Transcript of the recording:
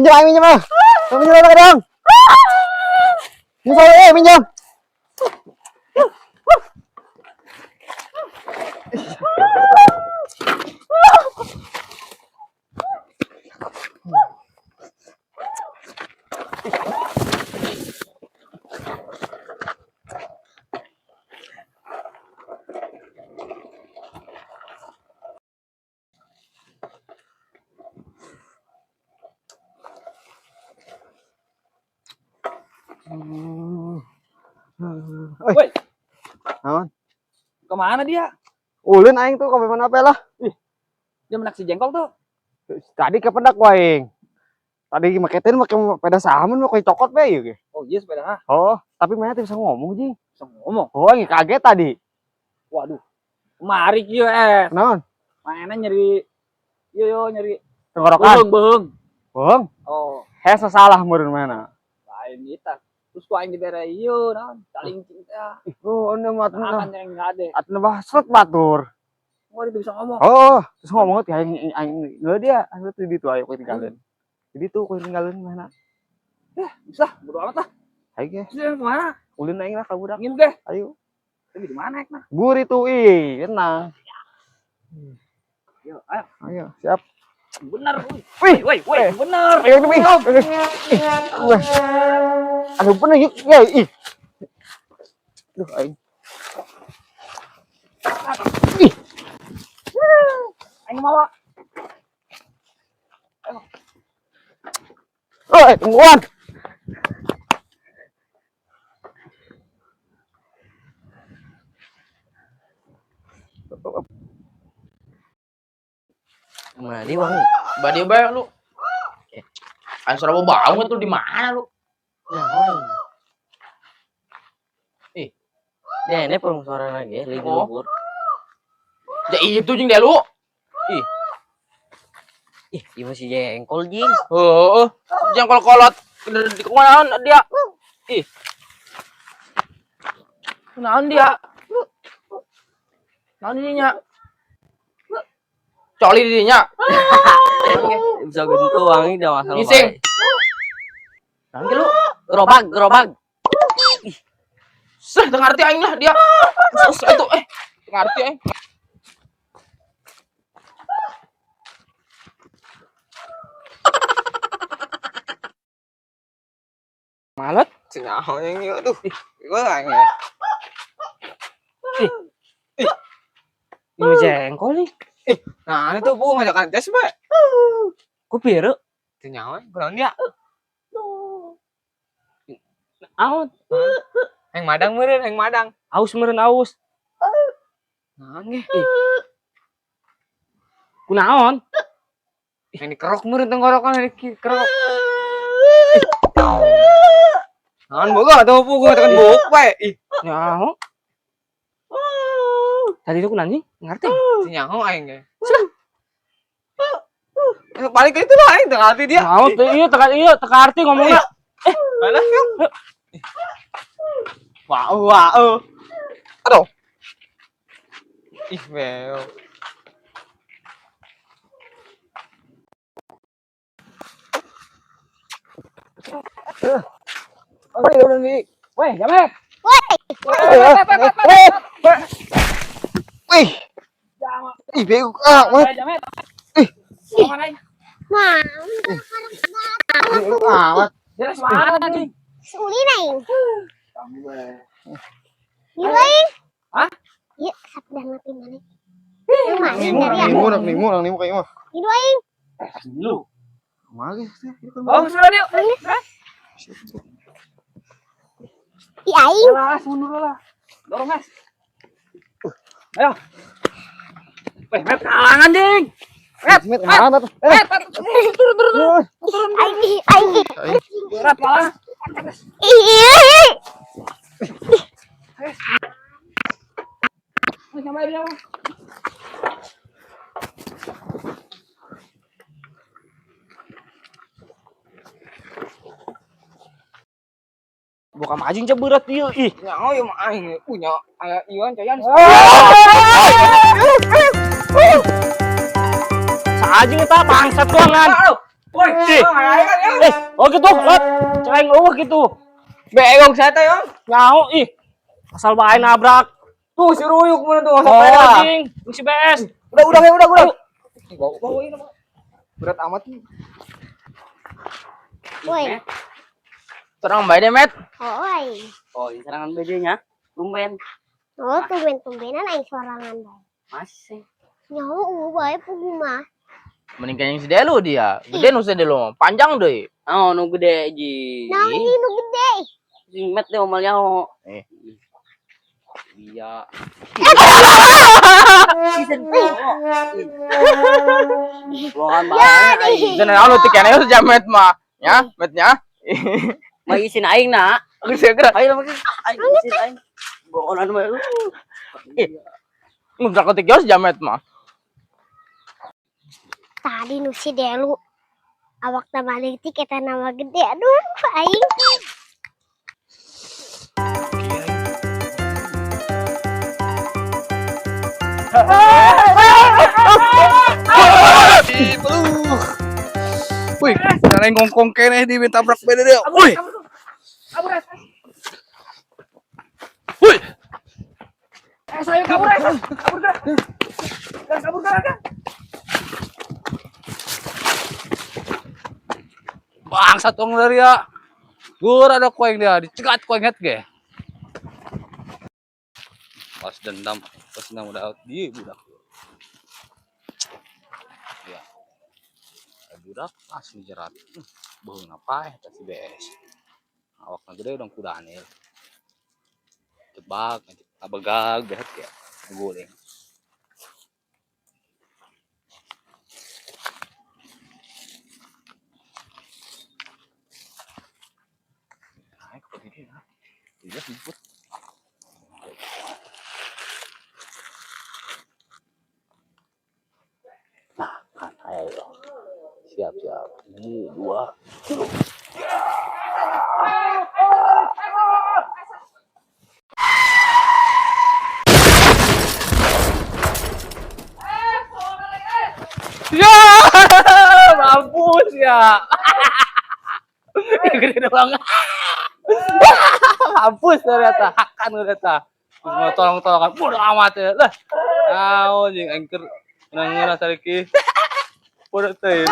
Minjem aing, minjem ah. Minjem apa dong? Minjem eh minjem. Oi. Woi. Naon? Kemana dia? Ulin aing tuh ke mana apa lah? Ih, dia menak si jengkol tuh. Tadi kependak ku aing. Tadi maketin make sepeda sahamun make cokot be ieu ge. Oh iya sepeda ah. Oh, tapi mana tuh bisa ngomong jing. Bisa ngomong. Oh, aing kaget tadi. Waduh. Kemari kieu eh. Naon? Mainnya nyeri iya yo nyeri Tenggorokan. Bohong, bohong. Bohong. Oh, Hese salah meureun mana. Lain kita. Terus ku aing dibere ieu naon? Saling cinta. Oh, ini mah Nah, kan yang enggak ada. atna basret batur. Wah, dia bisa ngomong. Oh, terus ngomong teh aing aing ngeuleuh dia, aing tuh di ditu ayo ketinggalan. Jadi tuh ketinggalan mana? Bisa, bodo amat lah. Aing ge, Terus dia kemana? ulin aing lah ka budak. Ngin ge. Ayo. Tapi di mana nah? Gurih tuh ih, tenang. Yo, ayo. Ayo, siap. Bener, woi. Wih, Woi, woi, bener. Ayo, ih. Ih. Wah. Aduh, bener yuk, ya, ih. Duh, aing. Ih, Aing mawa. oh, tungguan. Mana dia wangi? Ba dia bae lu. Aing suara bau banget lu di mana lu? Nah, Ih. Dia ini perlu suara lagi ya, lagi Oh. luhur. Ya itu jeung dia lu. Ih, Ih, dia masih jengkol jing. heeh. Jengkol kolot di kunaon dia? Ih. Kunaon dia? Naon dirinya? Coli dirinya. Bisa gentu wangi dah masalah. Ngising. Naon ke lu? Gerobak, gerobak. Seh, teu ngarti aing lah dia. Seh, itu teu ngarti aing. Malet. Senyawa yang ini, aduh. Gue aing ya. Ini jengkol nih. Nah, ini tuh bu ngajakan tes, Mbak. Ku piru. Senyawa, kurang dia. Aon, Yang madang meureun, yang madang. aus meureun aus. Nah, nge. Kunaon? Yang dikerok meureun tenggorokan yang dikerok. Naon boga atau bu gua tekan buk bae. Ih, Nyaho. Tadi itu kunaon jing? Ngerti? senyawa aing ge. Paling ke itu lah aing teu ngarti dia. Nyaho teu ieu teka ieu teka arti ngomongna. Mana sih? Wow, wow. Aduh. Ih, beo. Woi, jamet. Wih, ih, bego. Ah, wah. Jamet. Ih. Mana aing? Mau Bego amat. Jelas mana anjing? Ulin aing. Ieu aing. Hah? Ieu sabda ngapi mana? Yang mana Nimu, dari nimu, nak nimu, nak nimu kayak mah. Ieu aing. Lu. Mah geus teh. Oh, sudah yuk. Ih aing. Lah, mundur lah. Dorong, Mas. Ayo. Weh, met kalangan, ding. Met, met, amat. Eh, Met, turun, turun, turun. Turun. Aing ih, aing. ih. Berat malah. Ih ih. Wih, sama dia. Buka majing berat ieu ih. Nyawa ya mah aing punya aya iwan cayan. Saajing eta bangsat tuangan. Woi, Eh, oh gitu, lot. Cek eueuh gitu. Begong saya teh, Om. Nyaho ih. Asal bae nabrak. Tuh si Ruyuk mana tuh, Oh, sepeda. anjing, si BS. Udah, ya, udah. Bau, bau ini mah. Berat amat nih. Woi, Terang bae deh, Met. oh aing. Oh, ini serangan BD-nya. Tumben. Oh, tumben-tumbenan aing sorangan bae. Masih. Nyaho eueuh bae pugu mah. Mending yang si Delu dia. Gede nu si Delu, panjang deh. Oh, nu gede ji. Nah, ini nu gede. Sing met deh omal nyaho. Eh. Iya. Bukan bae aing. Jangan anu tikene sejamet mah. Ya, Metnya. May isin aing na. Aku segera. Ayo lagi. Aing isin aing. Bokonan mah lu. Ngubrak ketik yo sejamet mah. Tadi nu si Delu awak tambah leutik eta nama gede. Aduh, aing. Wih, cara ngongkong keneh di tabrak beda dia. Wih. Wih. Saya kabur, eh. Kabur gerak. Gerak, kabur gerak. Gerak. Bangsat tong dari ya. Gur ada kueng dia, dicegat kueng het ge. Pas dendam udah out dia budak. Ya. Eh, budak asli jerat. Bohong apa ya si BS. Awakna gede dong ku Daniel. Jebak, abegag behet ya. Guling. Naik ke begini ya. Iya, jemput. Nah, kan ayo. Siap, siap. Ini dua. Tiga. Ya, mampus ya. Gede doang. Mampus ternyata, hakan ternyata. Terus mau tolong-tolongan, bodoh amat ya. Lah, naon jeung anchor ngeunah sariki. Bodoh teuing.